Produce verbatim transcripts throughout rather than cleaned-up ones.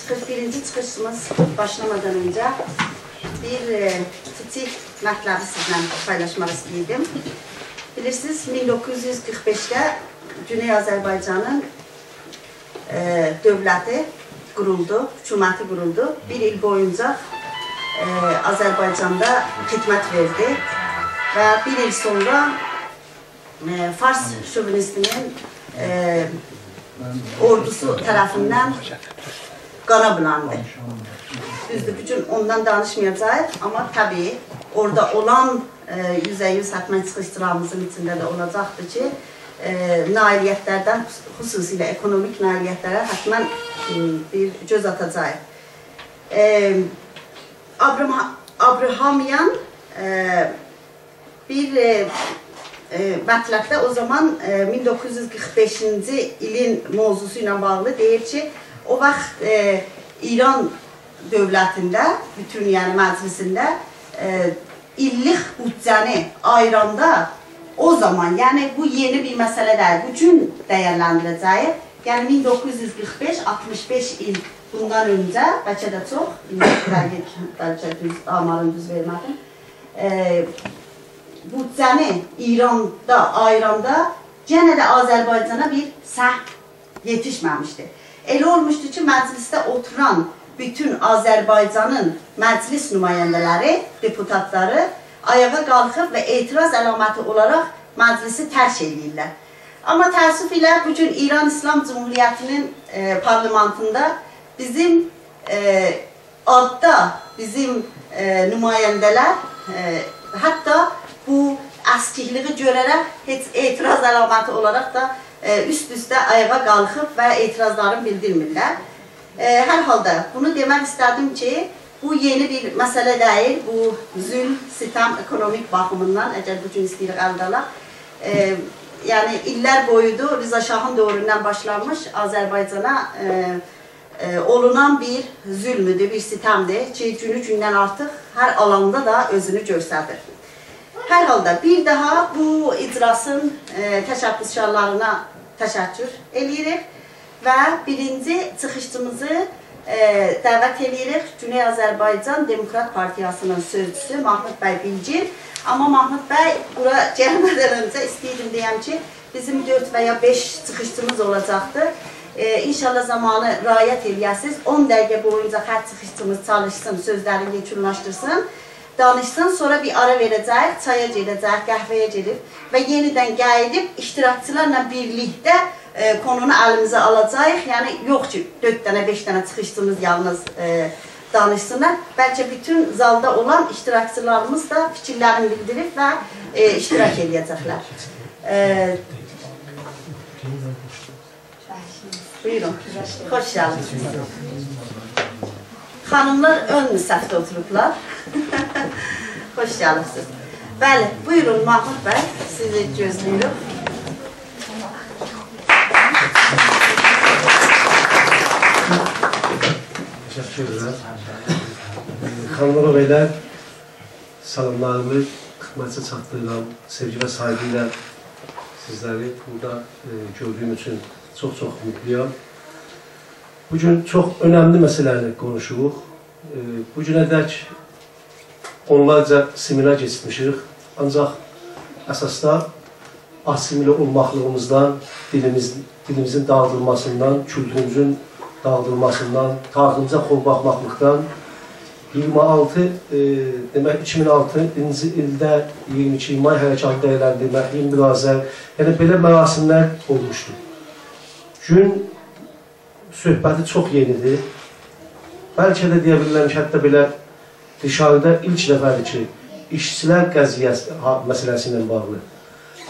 قیرخ بیرینجی چیخیشیمیز باشلامادان اؤنجه بیر، ائ، کیچیک مطلبی سیزله پایلاشماق ایسته‌ییردیم. بیلیرسینیز، مین دوققوز یوز قیرخ بئشده گونئی آذربایجانین، ائ، دؤولتی قورولدو، حکومتی قورولدو. بیر ایل بویونجا، ائ، آذربایجاندا خدمت وئردی و بیر ایل سونرا ائ، فارس شووینیستینین، ائ، اوردوسو طرفیندن قانا بولاندی. دوزدور، بو گون اوندان دانیشمایاجاغیق، آمما طبیعی اورادا اولان، ائ، یوزه یوز حتماً چیخیشچیلاریمیزین ایچینده ده اولاجاقدیر کی، ائ، نائلیت‌لردن، خصوصیله اکونومیک نائلیت‌لره حتماً، م، بیر گؤز آتاجاغیق. ائ، آبراما-، آبراهامیان، ائ، بیر، ائ، ائ، مطلبده او زامان، ائ، مین دوققوز یوز قیرخ بئشینجی ایلین موضوعسو ایله باغلی دئییر کی، او واخت، ائ، ایران دؤولتینده، بوتون، یعنی مجلیسینده، ائ، ایللیک بودجه‌نی آییراندا او زامان، یعنی بو یئنی بیر مسئله دئییل، بو گون دیرلندیره‌جه‌ییک. یعنی مین دوققوز یوز قیرخ بئش، آلتمیش بئش ایل بوندان اؤنجه، بلکه ده چوخ، ایندی بلکه، بلکه دوز، آمارین دوز وئرمه‌دیم. ائ، بودجه‌نی ایراندا آییراندا یئنه ده آذربایجانا بیر سهم یئتیشمه‌میشدی. ائله اولموشدو کی، مجلیسده اوتوران بوتون آذربایجانین مجلیس نماینده‌لری، دپوتاتلاری آیاغا قالخیب و اعتراض علامتی اولاراق مجلیسی ترک ائله‌ییرلر. آمما تأسف ایله بو گون ایران ایسلام جمهوریتینین، ائ، پارلمانتیندا بیزیم، ائ، آددا بیزیم، ائ، نماینده‌لر، ائ، حتی بو اسکیکلیگی گؤره‌رک هئچ اعتراض علامتی اولاراق دا، ائ، اوست-اوسته آیاغا قالخیب و اعتراضلارینی بیلدیرمیرلر. ائ، هر حالدا بونو دئمک ایسته‌دیم کی، بو یئنی بیر مسئله دئییل، بو ظلم، ستم اکونومیک باخیمیندان، اگر بو گون ایسته‌ییریک الده آلاق، ائ، یعنی ایللر بویودور، رضا شاهین دؤوروندن باشلانمیش آذربایجانا، ائ، ائ، اولونان بیر ظلمدور، بیر ستمدیر کی، گونو گوندن آرتیق هر آلاندا دا اؤزونو گؤستریر. هر حالدا بیر داها بو اجلاسین، ائ، تشبثکارلارینا تشکر ائله‌ییریک و بیرینجی چیخیشچیمیزی، ائ، دعوت ائله‌ییریک گونئی آذربایجان دموکرات پارتیاسینین سؤزچوسو محمود بی بیلگین. آمما محمود بی بورا گلمه‌دن اؤنجه ایسته‌ییردیم دئیم کی، بیزیم دؤرد و یا بئش چیخیشچیمیز اولاجاقدیر. ائ، ان‌شاءالله زامانی رعایت ائله‌یه‌سینیز. اون دقیقه بویونجا هر چیخیشچیمیز چالیشسین، سؤزلرینی یئکونلاشدیرسین، دانیشسین، سونرا بیر آرا وئره‌جه‌ییک، چایا گئده‌جه‌ییک، قهوه‌یه گئدیب و یئنیدن قاییدیب اشتراکچیلارلا بیرلیکده، ائ، قونونو الیمیزه آلاجاغیق. یعنی، یوخ کی، دؤرد دنه، بئش دنه چیخیشچیمیز یالنیز، ائ، دانیشسینلار. بلکه بوتون زالدا اولان اشتراکچیلاریمیز دا فیکیرلرینی بیلدیریب و، ائ، اشتراک ائله‌یه‌جکلر. ائ، بویورون. خوش گلدینیز. خانیملار اؤن صفده اوتوروبلار. خوش گلیبسیز. بلی، بویورون محمود بی، سیزی گؤزله‌ییریک. تشکر ائدیرم. خانیملار و بیلر، سلاملاریمی خدمتینیزه چاتدیریرام. سئوگی و سایغی ایله سیزلری بورادا، ائ، گؤردویوم اوچون چوخ-چوخ موتلویام. بو گون چوخ اؤنملی مسئله‌لری قونوشوروق. ائ، بو گونه دک اونلارجا سمینار کئچیرتمیشیک. آنجاق اساسدا آسیمیله اولماقلیغیمیزدان، دیلیمیز، دیلیمیزین داغیدیلماسیندان، کولتوروموزون داغیدیلماسیندان، تاریخیمیزه قول باغلاماقلیقدان اییرمی آلتی، ائ، دئمک، ایکی مین آلتینجی ایلده اییرمی ایکی مای حرکاتی دیرلندیرمک، اییرمی بیر آذر، یعنی بئله مراسیملر اولموشدو. گون صحبتی چوخ یئنیدیر. بلکه ده دئیه بیلیرم کی، حتی بئله دیشاریدا ایلک دفعه‌دیر کی، ایشچیلر قضیه‌سی، ها، مسئله‌سی ایله باغلی،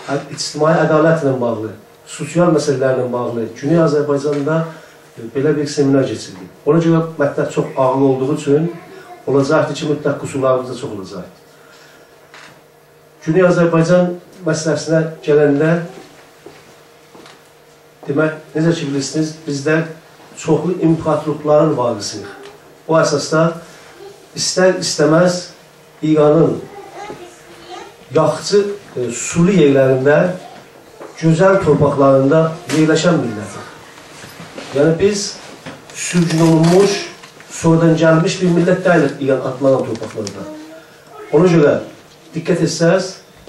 ا، اجتماعی عدالتله باغلی، سوسیال مسئله‌لرله باغلی گونئی آذربایجاندا، ائ، بئله بیر سمینار کئچیریلیر. اونا گؤره مطلب چوخ آغیر اولدوغو اوچون اولاجاقدیر کی، مطلق قصورلاریمیز دا چوخ اولاجاقدیر. گونئی آذربایجان مسئله‌سینه گلنده، دئمک، نئجه کی بیلیرسینیز، بیزلر چوخلو امپراتورلوقلارین واریثی‌ییک. او اساسدا ایستر-ایسته‌مز ایرانین یاخچی، ائ، سولو یئرلرینده، گؤزل تورپاقلاریندا یئرلشن میللتیک. یعنی بیز سورگون اولونموش، سونرادان گلمیش بیر میللت دئییلیک ایران آدلانان تورپاقلاردا. اونا گؤره دقت ائتسز،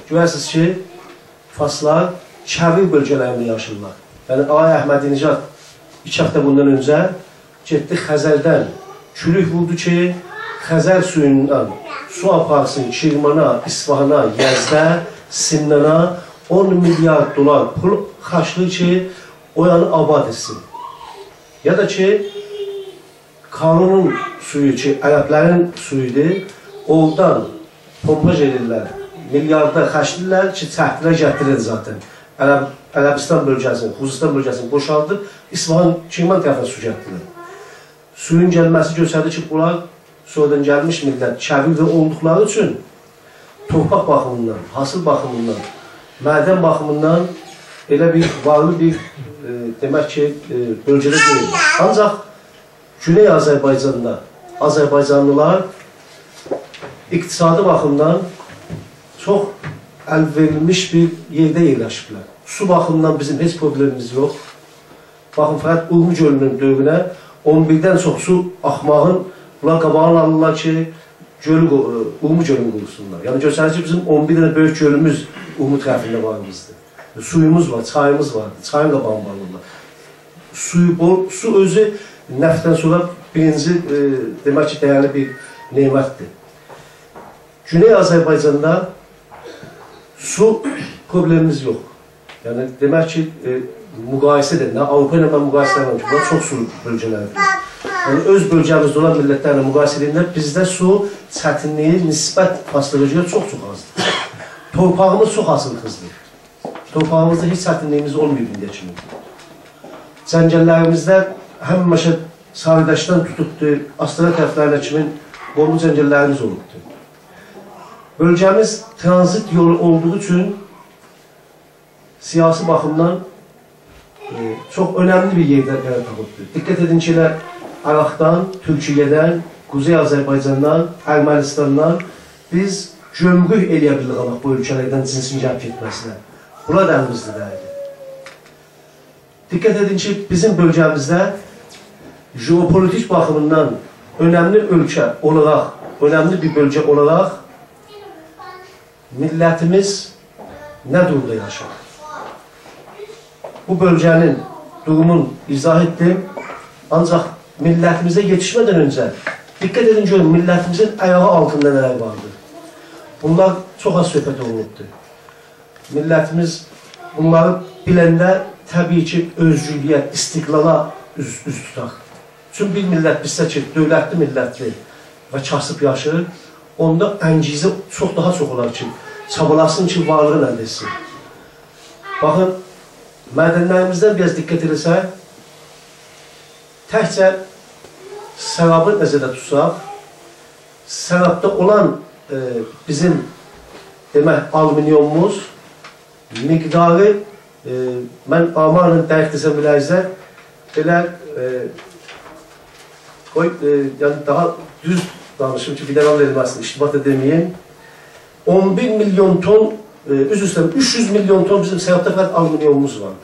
گؤررسینیز کی، فارسلار کویر بؤلگه‌لرینده یاشاییرلار. یعنی، آقای احمدی‌نژاد ایکی هفته بوندان اؤنجه گئتدی خزردن کولوک ووردو کی، خزر سویوندان سو آپارسین کرمانا، اصفهانا، یزده، سمنانا، اون میلیارد دلار پول خرجله‌ییر کی، اورانی آباد ائتسین. یا دا کی، کانونون سویو کی، عربلرین سویودور، اورادان پمپاژ ائدیرلر، میلیاردلار خرجله‌ییرلر کی، چکدیلر، گتیریلدی ذاتاً. عرب، عربستان بؤلگه‌سینی، خوزستان بؤلگه‌سینی بوشالدیب، اصفهان، کرمان طرفینه سو گتیریلدی. سویون گلمه‌سی گؤستردی کی، بونلار سونرادان گلمیش میللت، کویر اولدوقلاری اوچون تورپاق باخیمیندان، حاصیل باخیمیندان، معدن باخیمیندان ائله بیر وارلی بیر، ائ، دئمک کی، ائ، بؤلگه‌ده دئییل. آنجاق گونئی آذربایجاندا آذربایجانلیلار اقتصادی باخیمدان چوخ ال‌وئریلمیش بیر یئرده یئرلشیبلر. سو باخیمیندان بیزیم هئچ پروبلئمیمیز یوخ. باخین، فقط اورمو گؤلونون دؤورونه اون بیردن چوخ سو آخماغین، بونلار قاباغینی آلیرلار کی، گؤلو قو-، اورمو گؤلونو قوروسونلار. یعنی، گؤستریر کی، بیزیم اون بیر دنه بؤیوک گؤلوموز اورمو طرفینده واریمیزدیر. سویوموز وار، چاییمیز وار، چایین قاباغینی آلیرلار. سویو بول، سو اؤزو نفتدن سونرا بیرینجی، ائ، دئمک کی، دیرلی بیر نعمتدیر. گونئی آذربایجاندا سو پروبلئمیمیز یوخ. یعنی، دئمک کی، ائ، مقایسه ائدنده، آوروپا ایله من مقایسه ائدیرم کی، بونلار چوخ سولو بؤلگه‌لردیر. یعنی، اؤز بؤلگه‌میزده اولان میللتلرله مقایسه ائدنده بیزده سو چتینلیگی نسبت فارسلارا گؤره چوخ-چوخ آزدیر. تورپاغیمیز چوخ حاصیلخیزدیر. تورپاغیمیزدا هئچ چتینلیگیمیز اولماییب ایندییه کیمی. جنگللریمیزده همیشه ساری‌دشتدن توتوبدور، آستارا طرفلرینه کیمی بوملو جنگللریمیز اولوبدور. بؤلگه‌میز ترانزیت یولو اولدوغو اوچون سیاسی باخیمدان، ائ، چوخ اؤنملی بیر یئرده قرار تاپیبدیر. دقت ائدین کی، ائله عراقدان، تورکیه‌دن، قوزئی آذربایجاندان، ارمنیستاندان بیز گمرک ائله‌یه بیلیریک آلاق بو اؤلکه‌لردن جنسین گلیب گئتمه‌سینه. بونلار دا الیمیزده دئییلدی. دقت ائدین کی، بیزیم بؤلگه‌میزده ژئوپولیتیک باخیمیندان اؤنملی اؤلکه اولاراق، اؤنملی بیر بؤلگه اولاراق میللتیمیز نه دورومدا یاشاییر؟ بو بؤلگه‌نین دورومون ایضاح ائتدیم. آنجاق میللتیمیزه یئتیشمه‌دن اؤنجه دقت ائدین، گؤرون، میللتیمیزین آیاغی آلتیندا نه‌لر واردیر؟ بونلار چوخ آز صحبت اولونوبدور. میللتیمیز بونلاری بیلنده طبیعی کی، اؤزگورلویه، استقلالا اوز، اوز توتار. چون بیر میللت بیلسه کی، دؤولتلی میللتدیر و کاسیب یاشاییر، اوندا انگیزه چوخ داها چوخ اولار کی، چابالاسین کی، وارلیغین الده ائتسین. باخین، معدنلریمیزدن بیر آز دقت ائله‌سک، تکجه سرابی نظرده توتساق، سرابدا اولان، ائ، بیزیم، دئمک، آلومینیوموموز مقداری، ائ، من آمارلا دقیق دئسم بیله‌زه، ائله، ائ، قوی، ائ، یعنی داها دوز دانیشیم کی، بیر دنه وئریلمه‌سین، اشتباه دا دئمه‌ییم. اون بیر میلیون تون، ائ، عذر ایسته‌ییرم، اوچ یوز میلیون تون بیزیم سرابدا فقط آلومینیوموموز وار.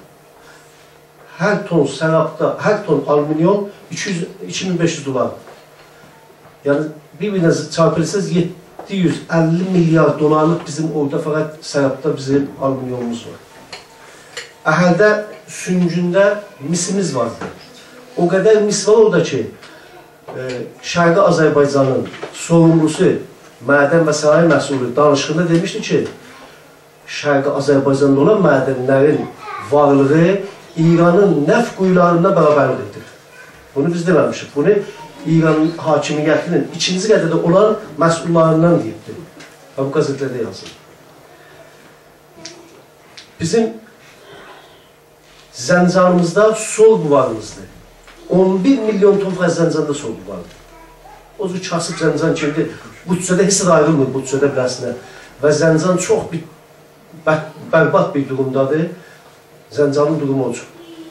هر تون سرابدا، هر تون آلومینیوم ایکی یوز، ایکی مین بئش یوز دلار. یعنی، بیر-بیرینه چارپیلساز، یئددی یوز اللی میلیارد دلارلیق بیزیم اورادا فقط سرابدا بیزیم آلومینیوموموز وار. اهرده سونگونده مسیمیز واردی. او قدر مس وار اورادا کی، ائ، شرقی آذربایجانین سوروملوسو، معدن و صنایع مسئولو دانیشیغیندا دئمیشدی کی، شرقی آذربایجاندا اولان معدنلرین وارلیغی ایرانین نفت قویولاریندا برابرلیک ائدیر. بونو بیز دئمه‌میشیک. بونو ایرانین حاکمیتینین ایکینجی قدرده اولان مسئوللاریندان دئییبدیر. و بو قزئتلرده یازیلیر. بیزیم زنجانیمیزدا سورغو واریمیزدیر. اون بیر میلیون تون فقط زنجاندا سورغو واردیر. او جور کاسیب زنجان کیمیدیر. بودجه‌ده هئچ زاد آیریلمیر، بودجه‌ده بیله‌سینه. و زنجان چوخ بیر بر-، برباد بیر دورومدادیر. زنجانین دورومو او جور.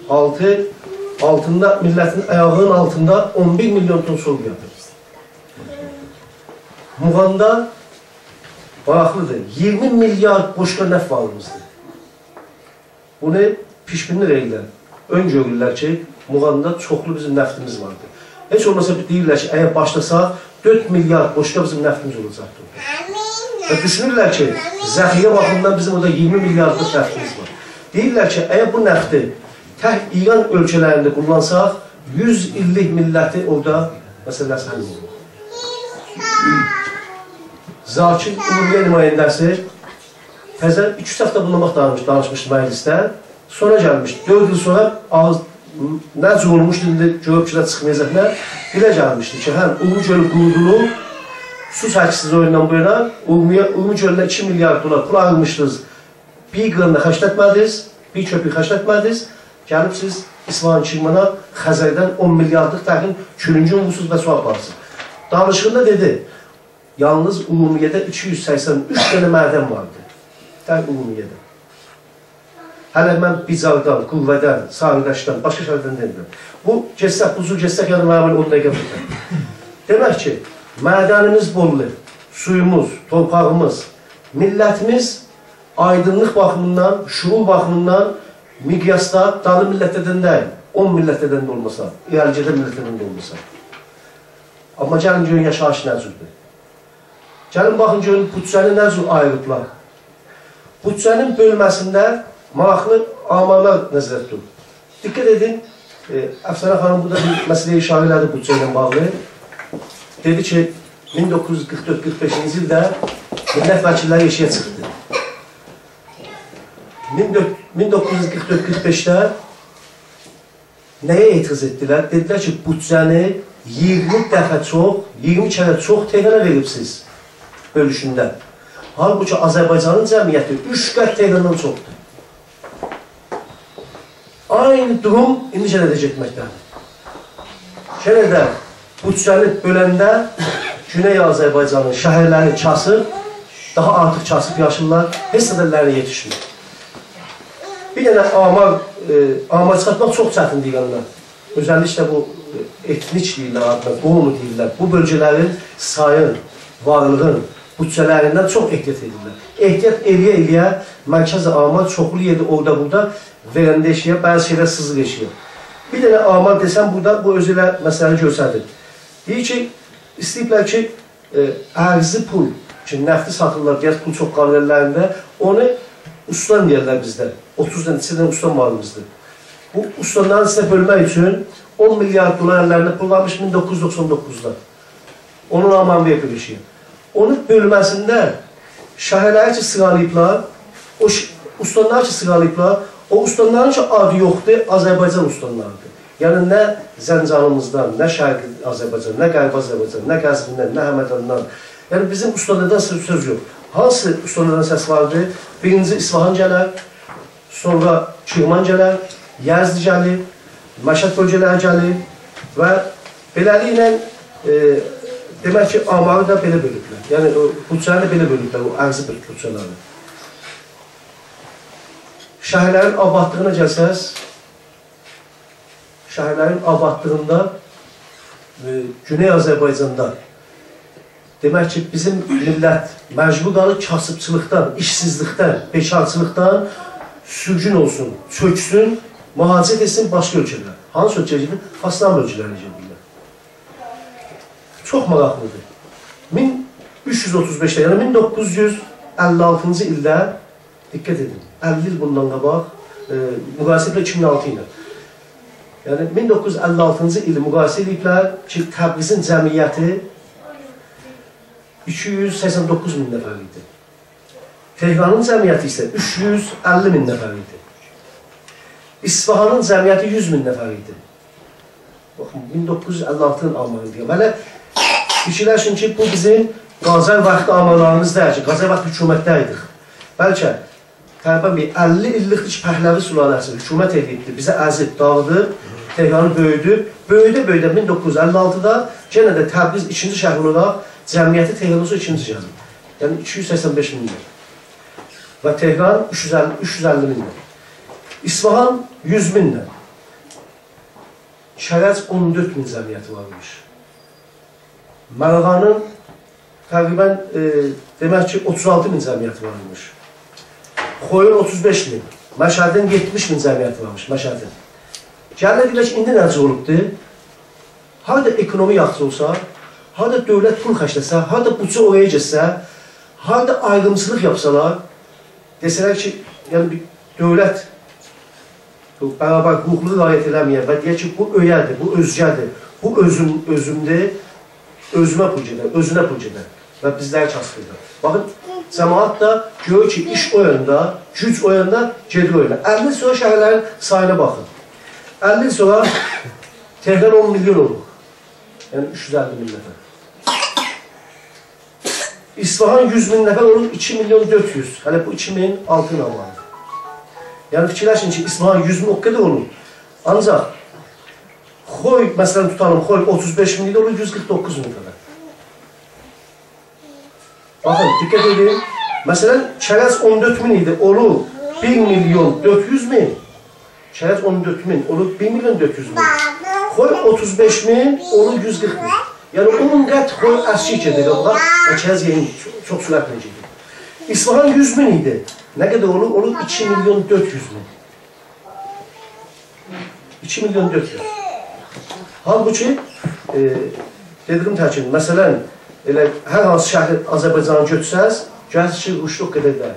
آلتی، آلتیندا، میللتین آیاغینین آلتیندا اون بیر میلیون تون سورغو یاتیر. موغاندا ماراقلیدیر. اییرمی میلیارد بوشقا نفت واریمیزدیر. بونو پیش‌بینی ائله‌ییرلر. اؤن‌گؤرورلر کی، موغاندا چوخلو بیزیم نفتیمیز واردی. هئچ اولماسا بیر دئییرلر کی، اگر باشلاساق، دؤرد میلیارد بوشقا بیزیم نفتیمیز اولاجاقدی. و دوشونورلر کی، ذخیره باخیمیندان بیزیم اورادا اییرمی میلیاردلیق نفتیمیز وار. دئییرلر کی، اگر بو نفتی تک ایران اؤلکه‌لرینده قوللانساق، یوز ایللیک میللتی اورادا مسئله‌سی حل اولور. ذاکر عمومیه نماینده‌سی تزه ایکی اوچ هفته بوندان قاباق دانیش-، دانیشمیشدی مجلسده. سونرا گلمیشدی. دؤرد ایل سونرا آغیز، نه جور اولموشدو، ایندی گؤروب کی، چیخمایاجاق نه. دیله گلمیشدی کی، هه، اورمو گؤلو قورودولوب، سو چکیشسیز اویوندان بو یانا، اورمویا، اورمو گؤلونه ایکی میلیارد دلار پول آییرمیشدینیز. بیر قیرین دا خرجلتمه‌دینیز، بیر کؤپوک خرجلتمه‌دینیز. گلیبسیز اصفهان کرمانا خزردن اون میلیاردلیق تکین کولونگون وورسوز و سو آپاریرسیز. دانیشیغیندا دئدی، یالنیز ارومیه‌ده ایکی یوز سکسن اوچ دنه معدن واردی. تک ارومیه‌ده. هله من بیجاردان، قوه‌دن، ساغیرداشدان، باشقا شهرلردن دئمیرم. بو گئتسک، بو جور گئتسک، یعنی، منیم اون دقیقه بوتور. دئمک کی، معدنیمیز بولدور، سویوموز، تورپاغیمیز، میللتیمیز آیدینلیق باخیمیندان، شعور باخیمیندان مقیاسدا دالی میللتلردن دئییل، اون میللتلردن ده اولماسا، ایره‌لی گئدن میللتلردن ده اولماسا. آمما گلین گؤرون یاشاییش نه جوردور. گلین باخین گؤرون بودجه‌نی نه جور آییریبلار. بودجه‌نین بؤلمه‌سینده ماراقلی آمارلار نظرده توتولور. دقت ائدین، ائ، افسانه خانیم بورادا بیر مسئله‌یه اشاره ائله‌دی بودجه ایله باغلی. دئدی کی، مین دوققوز یوز قیرخ دؤرد قیرخ بئشینجی ایلده میللت وکیللری ائشیگه چیخدی. مین دؤرد، مین دوققوز یوز قیرخ دؤرد قیرخ بئشده نه‌یه اعتراض ائتدیلر؟ دئدیلر کی، بودجه‌نی اییرمی دفعه چوخ، اییرمی کره چوخ تهرانا وئریبسیز بؤلوشونده. حالبوکی آذربایجانین جمعیتی اوچ قات تهراندان چوخدور. عینی دوروم ایندی یئنه ده گئتمکده‌دیر. یئنه ده بودجه‌نی بؤلنده گونئی آذربایجانین شهرلری کاسیب، داها آرتیق کاسیب یاشیرلار، هئچ ده اللرینه یئتیشمیر. بیر دنه آمار، ائ، آمار چیخارتماق چوخ چتیندیر ایراندا. اؤزللیکله بو، ائ، ائتنیک دئییرلر آدینا، قومی دئییرلر. بو بؤلگه‌لرین سایین، وارلیغین، بودجه‌لریندن چوخ احتیاط ائدیرلر. احتیاط ائله‌یه-ائله‌یه مرکز آمار چوخلو یئرده اورادا بورادا وئرنده ائشیگه، بعضی شئیلر سیزیر ائشیگه. بیر دنه آمار دئسم بورادا بو اؤزو ائله مسئله‌نی گؤستریر. دئییر کی، ایسته‌ییبلر کی، ائ، ارزی پول کی، نفتی ساتیرلار، دئیک، پول چوخ قالیر اللرینده، اونو اوستان دئیرلر بیزده. اوتوز دنه، نئچه دنه اوستان واریمیزدیر. بو اوستانلارین ایچینه بؤلمک اوچون اون میلیارد دلار اللرینده پول وارمیش مین دوققوز یوز دوخسان دوققوزدا. اونون آمارینی بؤلوشوک. اونون بؤلمه‌سینده شهرلری کی سیرالاییبلار، او ش-، اوستانلاری کی سیرالاییبلار، او اوستانلارین کی آدی یوخدور، آذربایجان اوستانلاریدیر. یعنی نه زنجانیمیزدان، نه شرقی آذربایجان، نه غربی آذربایجان، نه قزویندن، نه همداندان. یعنی بیزیم اوستانلاردان سؤز، سؤز یوخ. هانسی اوستانلاردان سس واردی؟ بیرینجی اصفهان گلر، سونرا کرمان گلر، یزد گلیر، مشهد بؤلگه‌لری گلیر و بئله‌لیکله، ائ، دئمک کی، آماری دا بئله بؤلوبلر. یعنی، او بودجه‌نی ده بئله بؤلوبلر، او ارزی بؤل-، بودجه‌لری. شهرلرین آبادلیغینا گلسز، شهرلرین آبادلیغیندا، ائ، گونئی آذربایجاندا دئمک کی، بیزیم میللت مجبور قالیر کاسیبچیلیقدان، ایشسیزلیکدن، بیکارچیلیقدان سورگون اولسون، چؤکسون، مهاجرت ائتسین باشقا اؤلکه‌لره. هانسی اؤلکه‌لره گئدیر؟ فارسلارین اؤلکه‌لرینه گئدیرلر. چوخ ماراقلیدیر. مین اوچ یوز اوتوز بئشده، یعنی مین دوققوز یوز اللی آلتینجی ایلده، دقت ائدین، اللی ایل بوندان قاباق، ائ، مقایسه ائدیرم ایکی مین آلتی ایله. یعنی، مین دوققوز یوز اللی آلتینجی ایلی مقایسه ائدیبلر کی، تبریزین جمعیتی ایکی یوز سکسن دوققوز مین نفر ایدی. تهرانین جمعیتی ایسه اوچ یوز اللی مین نفر ایدی. اصفهانین جمعیتی یوز مین نفر ایدی. باخین، مین دوققوز یوز اللی آلتینین آمارینی دئییرم. هله فیکیرلشین کی، بو بیزیم قاجار واختی آمارلاریمیز دئییل کی، قاجار واختی حکومتده ایدیک. بلکه تقریباً بیر اللی ایللیکدیر کی، پهلوی سلاله‌سی حکومت ائدیبدی، بیزی ازیب، داغیدیب، تهرانی بؤیودوب. بؤیوده-بؤیوده مین دوققوز یوز اللی آلتیدا یئنه ده تبریز ایکینجی شهر اولاراق جمعیتی تهراندان سونرا ایکینجی گلدی. یعنی ایکی یوز سکسن بئش مین و تهران اوچ یوز اللی، اوچ یوز اللی مین. اصفهان یوز مین. کرج اون دؤرد مین جمعیتی وارمیش. ماراغانین تقریباً، ائ، دئمک کی، اوتوز آلتی مین جمعیتی وارمیش. خویون اوتوز بئش مین، مشهدین یئتمیش مین جمعیتی وارمیش، مشهدین. گلیر دئییرلر کی، ایندی نه جور اولوبدور؟ هاردا اکونومی یاخشی اولسا، هاردا دؤولت پول خرجله‌سه، هاردا بودجه اورایا گئتسه، هاردا آیریمچیلیق یاپسالار، دئسه‌لر کی، یعنی بیر دؤولت بو برابر حقوقلوغو رعایت ائله‌مه‌یه و دئیه کی، بو اؤیه‌دیر، بو اؤزگه‌دیر، بو اؤزوم، اؤزومدور، اؤزومه پول گئدر، اؤزونه پول گئدر و بیزلری کاسدیرلار. باخین، جماعت دا گؤرور کی، ایش او یاندا، گوج او یاندا، گئدیر او یانا. اللی ایل سونرا شهرلرین سایینا باخین. اللی ایل سونرا تهران اون میلیون اولور. یعنی اوچ یوز اللی مین نفر. اصفهان یوز مین نفر، اولور ایکی میلیون دؤرد یوز. هله بو ایکی مین آلتی ایله باغلی. یعنی فیکیرلشین کی، اصفهان یوز مین او قدر اولور. آنجاق خوی، مثلا، توتالیم، خوی اوتوز بئش مین ایدی، اولور یوز قیرخ دوققوز مین قدر. باخین، دقت ائدین. مثلا، کرج اون دؤرد مین ایدی، اولور بیر میلیون دؤرد یوز مین. کرج اون دؤرد مین، اولور بیر میلیون دؤرد یوز مین. خوی اوتوز بئش مین، اولور یوز قیرخ مین. یعنی، اون قات خوی اسکیک گئدیر قاباغا و کرج یئنی چو-، چوخ سرعتله گئدیر. اصفهان یوز مین ایدی. نه قدر اولور؟ اولور ایکی میلیون دؤرد یوز مین. ایکی میلیون دؤرد یوز. حالبوکی، ائ، دئدیگیم تکین، مثلا، ائله هر هانسی شهری آذربایجانی گؤتورسز، گؤررسینیز کی، روشدوق قدر دئییل.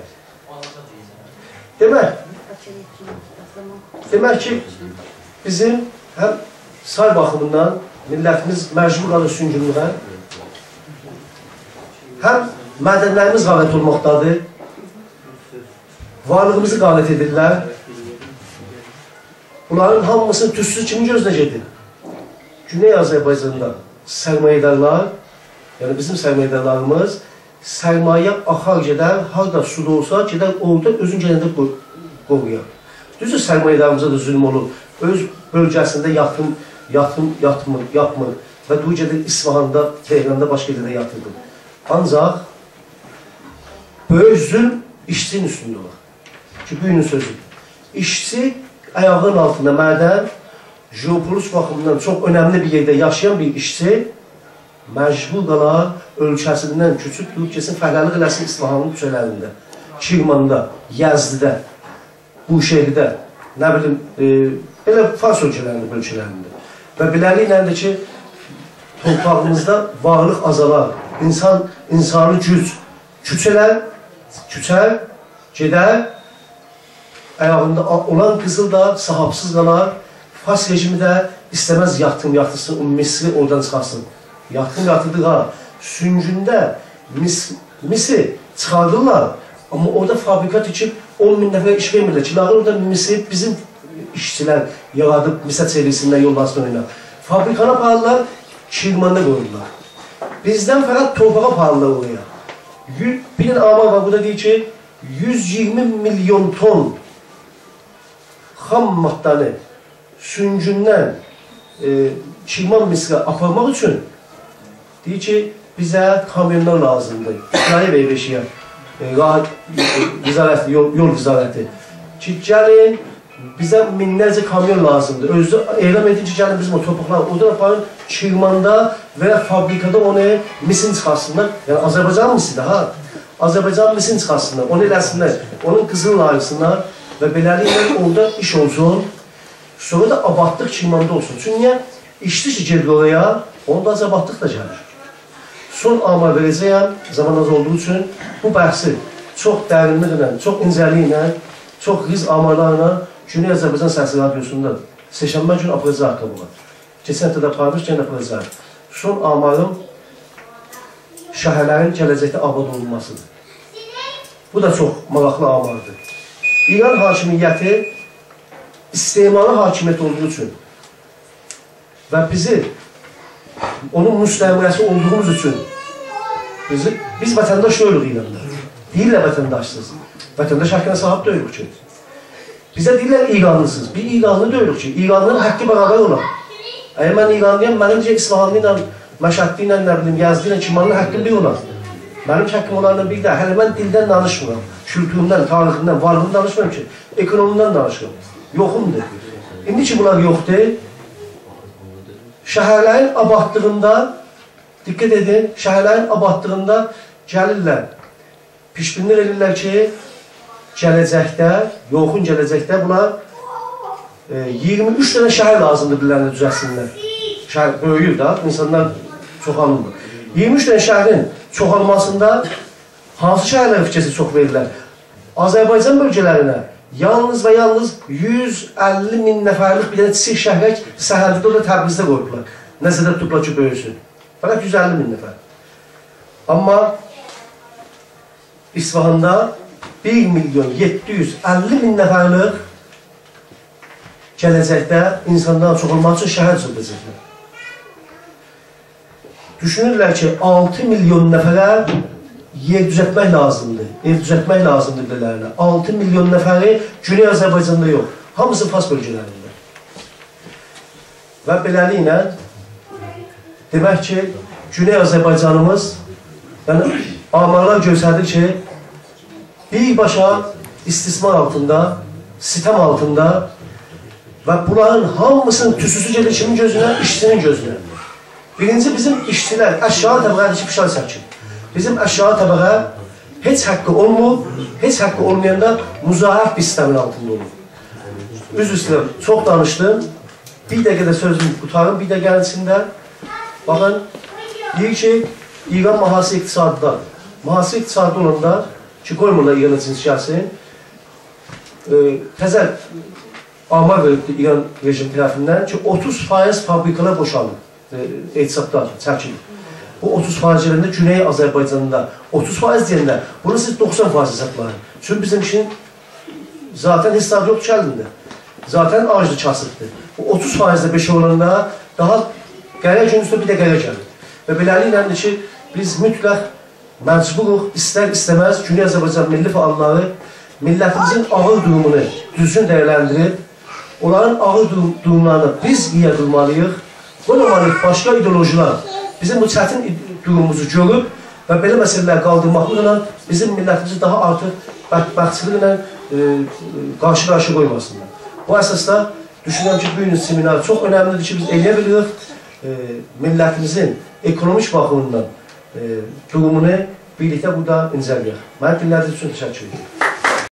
دئمک، دئمک کی، بیزیم هم سای باخیمیندان میللتیمیز مجبور قالیر سونگونلوغا، هم معدنلریمیز غارت اولماقدادیر، وارلیغیمیزی غارت ائدیرلر. بونلارین هامیسینین توتوسو کیمین گؤزونه گئدیر؟ گونئی آذربایجاندا سرمایه‌دارلار، یعنی بیزیم سرمایه‌دارلاریمیز، سرمایه آخار گئدر، هاردا سو دا اولسا، گئدر اورادا اؤزون گلنده قو-، قورویار. دوزدور، سرمایه‌داریمیزا دا ظلم اولور. اؤز بؤلگه‌سینده یاتیم، یاتیم، یاتمیر، یاپمیر. و دور گئدیر اصفهاندا، تهراندا، باشقا یئرده یاتیردیر. آنجاق بؤیوک ظلم ایشچی‌نین اوستونده اولار. کی، بو گونون سؤزو. ایشچی آیاغینین آلتیندا معدن، ژئوپولیتیک باخیمیندان چوخ اؤنملی بیر یئرده یاشایان بیر ایشچی مجبور قالار اؤلکه‌سیندن کؤچوب، دئییب گئتسین، فهله‌لیک ائله‌سین اصفهانین کوچه‌لرینده، کرماندا، یزدده، بوشهرده، نه بیلیم، ائ، بئله فارس اؤلکه‌لرینده، بؤلگه‌لرینده. و بئله‌لیکله ده کی، تورپاغیمیزدا وارلیق آزالار، اینسان، اینسانی گوج کوچه‌لر، کوچر، گئدر، آیاغیندا آ-، اولان قیزیل دا صاحابسیز قالار، فارس رژیمی ده ایسته‌مز یاتیم یاتیرسین، او مصری اورادان چیخارتسین. یاتیم یاتیردی ها. سونگونده مس-، مسی چیخاردیرلار، آمما اورادا فابریکا تیکیب اون مین نفره ایش وئرمیرلر کی، لااقل اورادا مسی بیزیم ایشچیلر یارادیب، مسی چئویرسینلر، یوللاسین اورایا. فابریکانی آپاریرلار، کرماندا قویورلار. بیزدن فقط تورپاغی آپاریرلار اورایا. یو-، بیر دنه آمار وار، بورادا دئییر کی، یوز اییرمی میلیون تون خام ماده‌نی سونگوندن، ائ، کرمان مصره آپارماق اوچون دئییر کی، بیزه کامیونلار لازیمدیر. کرایه وئریب ائشییه، ائ، راحت، ائ، وزارت، یول، یول وزارتی. کی، گلین، بیزه مینلرجه کامیون لازیمدیر. اؤزو اعلان ائدین کی، گلین بیزیم او تورپاقلاری اورادان آپارین، کرماندا و یا فابریکادا اونو میسین چیخارتسینلار. یعنی، آذربایجان میسیدیر، ها؟ آذربایجان میسین چیخارتسینلار، اونو ائله‌سینلر، اونون قیزیلینی آییرسینلار و بئله‌لیکله اورادا ایش اولسون. سونرا دا آبادلیق کرماندا اولسون. چونکی نییه؟ ایشچی کی گئدیر اورایا، اوندا آبادلیق دا گلیر. سون آمار وئره‌جه‌یم، زامان آز اولدوغو اوچون بو بحثی چوخ درینلیکله، چوخ اینجه‌لیکله، چوخ ریز آمارلارلا گونئی آذربایجان سسی رادیوسوندا سه‌شنبه گونو آپاراجاغیق قاباغا. کئچن هفته ده آپارمیشیق، یئنه آپاراجاغیق. سون آماریم شهرلرین گله‌جکده آباد اولونماسیدیر. بو دا چوخ ماراقلی آماردیر. ایران حاکمیتی استعماری حاکمیت اولدوغو اوچون و بیزی اونون مستعمره‌سی اولدوغوموز اوچون بیزی، بیز وطنداش دئییلیک ایراندا. دئییرلر وطنداشسیز. وطنداش حاققینا صاحیب دئییلیک کی. بیزه دئییرلر ایرانلیسیز. بیز ایرانلی دئییلیک کی. ایرانلیلارین حاققی برابر اولا. اگر من ایرانلی‌یام، منیم نئجه اصفهانلی ایله، مشهدلی ایله، نه بیلیم، یزدی ایله، کرمانلی حاققیم بیر اولا. منیم حاققیم اونلارلا بیر دئییل. هله من دیلدن دانیشمیرام. کولتورومدن، تاریخیمدن، وارلیغیمدان دانیشمیرام کی. اکونومیمدن دانیشیرام. یوخومدور. ایندی کی بونلار یوخدور، شهرلرین آبادلیغیندا، دقت ائدین، شهرلرین آبادلیغیندا گلیرلر، پیش‌بینی ائدیرلر کی، گله‌جکده، یاخین گله‌جکده بونلار ائ، اییرمی اوچ دنه شهر لازیمدیر بیرلرینه دوزلتسینلر. شهر بؤیویور ده، اینسانلار چوخالمیر. اییرمی اوچ دنه شهرین چوخالماسیندا هانسی شهرلره فیکرسی چوخ وئریرلر؟ آذربایجان بؤلگه‌لرینه یالنیز و یالنیز یوز اللی مین نفرلیک بیر دنه کیچیک شهرک سهندیده و تبریزده قویوبلار. نظرده توتوبلار کی، بؤیوسون. فقط یوز اللی مین نفر. آمما اصفهاندا بیر میلیون یئددی یوز اللی مین نفرلیک گله‌جکده اینسانلارین چوخالماسی اوچون شهر دوزلده‌جکلر. دوشونورلر کی، آلتی میلیون نفره یئر دوزلتمک لازیمدیر، ائو دوزلتمک لازیمدیر بیرلرینه. آلتی میلیون نفری گونئی آذربایجاندا یوخ، هامیسی فارس بؤلگه‌لرینده. و بئله‌لیکله، دئمک کی، گونئی آذربایجانیمیز، یعنی، آمارلار گؤستریر کی، بیرباشا استثمار آلتیندا، ستم آلتیندا و بونلارین هامیسینین توسوسو گئدیر کیمین گؤزونه؟ ایشچی‌نین گؤزونه. بیرینجی، بیزیم ایشچی‌لر، آشاغی طبقه‌دیر کی، فشار چکیر. بیزیم آشاغی طبقه هئچ حاققی اولمور، هئچ حاققی اولمایاندا مضاعف بیر ستمین آلتیندا اولور. عذر ایسته‌ییرم، چوخ دانیشدیم. بیر دقیقه ده سؤزومو قوتاریم، بیر دقیقه‌نین ایچینده. باخین، دئییر کی، ایران محاصره اقتصادی‌دان. محاصره اقتصادی اولاندا کی، قویمورلار ایرانا جنس گلسین، ائ، تزه آمار وئریبدی ایران رژیمی طرفیندن کی، اوتوز فایز فابریکالار بوشالیب، ائ، اعتصابدان چکیلیب. بو اوتوز فایز دئینده گونئی آذربایجاندا اوتوز فایز دئینده، بونو سیز دوخسان فایز حسابلایین. چونکی بیزیم ایشین ذاتاً هئچ زاد یوخدور کی الینده. ذاتاً آجدیر، کاسیبدیر. بو اوتوز فایز ده بئشه اولاندا داها قره گون اوسته بیر ده قره گلیر. و بئله‌لیکله کی، بیز مطلق مجبوروق، ایستر-ایسته‌مز، گونئی آذربایجان میللی فعاللاری میللتیمیزین آغیر دورومونو دوزگون دیرلندیریب، اونلارین آغیر دوروم-، دوروملارینی بیز نییه قورمالی‌ییق؟ قویمالی‌ییق باشقا ایدئولوژی‌لر بیزیم بو چتین ای-، دوروموموزو گؤروب و بئله مسئله‌لری قالدیرماقلا بیزیم میللتیمیزی داها آرتیق بدبختچیلیکله، ائ، قارشی-قارشییا قویماسینلار. بو اساسدا دوشونورم کی، بو گون سمینار چوخ اؤنملی‌دیر کی، بیز ائلیه بیلیریک، ائ، میللتیمیزین اکونومیک باخیمیندان، ائ، دورومونو بیرلیکده بورادا اینجه‌له‌یک. منی دینله‌دیگینیز اوچون تشکر ائدیرم.